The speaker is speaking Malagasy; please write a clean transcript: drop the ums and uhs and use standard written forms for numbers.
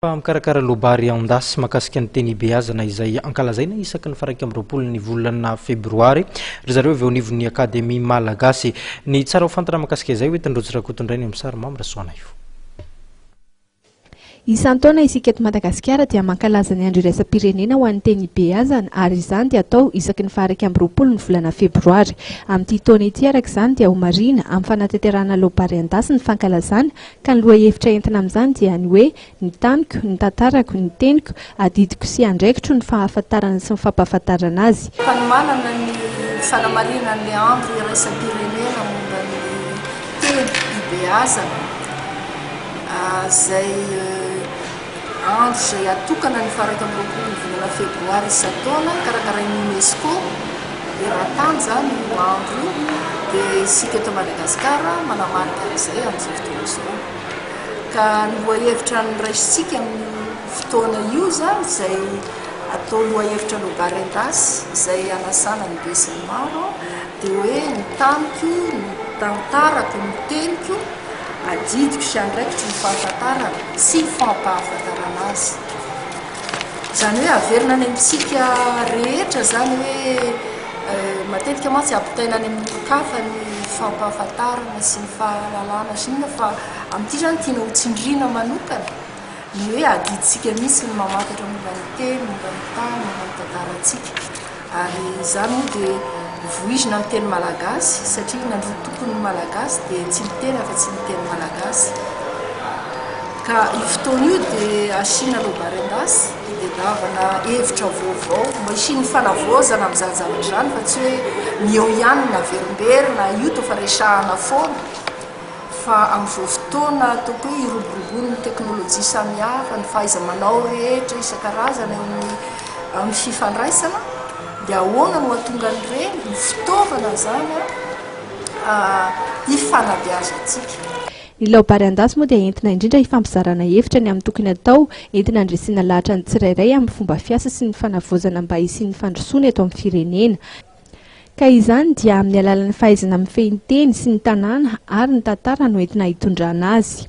Fa mikarakara loabary an-dasy mahakasika ny teny ibeazana izay ankalazaina isaky ny faha 21 ny volana febroary ry zareo avy eo anivon'ny Akademia Malagasy. Ny tsara ho fantatra mahakasika izay hoentin'i Rojo Rakotondrainy amin'ny sary Mamy Rasoanaivo. Isan-taona isika eto Madagasikara dia mankalaza ny andro iraisam-pirenena ho an'ny teny ibeazana ary izany dia atao isaky ny faha 21 ny volana febroary. Amin'ity taona ity araka izany dia homarihina amin'ny fanatanterahana loabary an-dasy ny fankalazana ka ny lohahevitra entina amin'izany dia ny hoe Ny taniko, ny tantarako, ny teniko, adidiko sy andraikitro ny fahafantarana sy ny fampahafantarana azy. Fanomanana ny fanamarihana ny andro iraisam-pirenena momba ny teny ibeazana, izay andro izay atokana ny faha 21 ny volana febroary isan-taona, karakarain'ny Unesco eran-tany izany io andro io, dia isika eto Madagasikara manamarika an'izay amin'izao fotoana izao. Ka ny lohahevitra noraisintsika amin'io fotoana io izany, izay atao lohahevitra Lobarendas, izay hanasana ny besinimaro, dia hoe ny taniko, ny tantarako, ny teniko, adidiko sy andraikitro ny fahafantarana sy fampahafantarana azy. Izany hoe averina any amintsika rehetra izany hoe matetika mantsy ampitaina any amin'ny olon-kafa ny fampahafantarana sy ny fahalalana sy inona fa amin'ity izany tiana ho tsindriana manokana ny hoe adidintsika mihitsy ny mamantatra momba ny teny, momba ny tany, momba ny tantarantsika. Ary izany moa dia voizina amin'ny teny malagasy satria ny androatokon'ny Malagasy dia tsy miteny afa-tsy ny teny malagasy. Ka io fotoana io dia asiana lobarendas, hitadiavana hevitra vaovao mba hisian'ny fanavaozana amin'izany zavatra izany fa tsy hoe ny eo ihany no averimberina, io toa efa resahana foana. Fa amin'izao fotoana ataoko hoe iroboroboan'ny teknolojia samihafa, ny fahaiza-manao rehetra isan-karazany eo amin'ny amin'ny fifandraisana dia ahoana no hahatonga an'ireny ho fitaovana izany hifanabeazantsika. Ny laobary an-dasy moa dia entina indrindra hifampizarana hevitra ny amin'ny tokony hatao entina handresena lahatra ny tsirairay amin'ny fomba fiasa sy ny fanavaozana mba hisian'ny fandrosoana eto amin'ny firenena. Ka izany dia amin'ny alalan'ny fahaizana mifehy ny teny sy ny tanàna ary ny tantara no entina hitondrana azy.